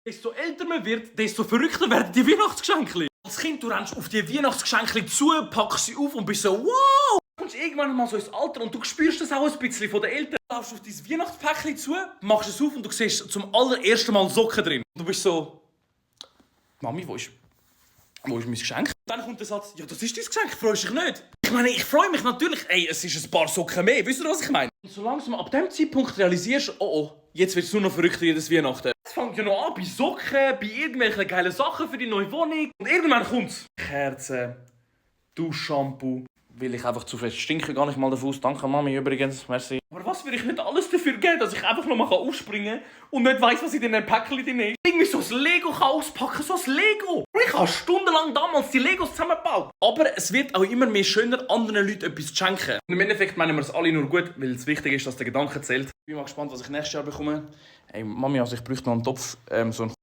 Desto älter man wird, desto verrückter werden die Weihnachtsgeschenke. Als Kind, du rennst auf die Weihnachtsgeschenke zu, packst sie auf und bist so «Wow!» Du kommst irgendwann mal so ins Alter und du spürst das auch ein bisschen von den Eltern. Du laufst auf dein Weihnachtspäckchen zu, machst es auf und du siehst zum allerersten Mal Socken drin. Und du bist so «Mami, wo ist mein Geschenk?» Und dann kommt der Satz «Ja, das ist dein Geschenk, freust dich nicht?» Ich meine, ich freue mich natürlich. Ey, es ist ein paar Socken mehr, wisst ihr, was ich meine? Und so langsam ab dem Zeitpunkt realisierst oh, jetzt wird es nur noch verrückter jedes Weihnachten. Es fängt ja noch an bei Socken, bei irgendwelchen geilen Sachen für die neue Wohnung. Und irgendwann kommt's. Kerzen, Duschshampoo. Weil ich einfach zu fest stinke, gar nicht mal davon aus. Danke Mami übrigens, merci. Aber was würde ich nicht alles dafür geben, dass ich einfach noch mal aufspringen kann und nicht weiss, was in den Päckchen drin ist? Irgendwie so ein Lego kann auspacken, so ein Lego. Ich habe stundenlang damals die Legos zusammengebaut. Aber es wird auch immer mehr schöner, anderen Leuten etwas zu schenken. Und im Endeffekt meinen wir es alle nur gut, weil es wichtig ist, dass der Gedanke zählt. Ich bin mal gespannt, was ich nächstes Jahr bekomme. Hey Mami, also ich bräuchte noch einen Topf, so einen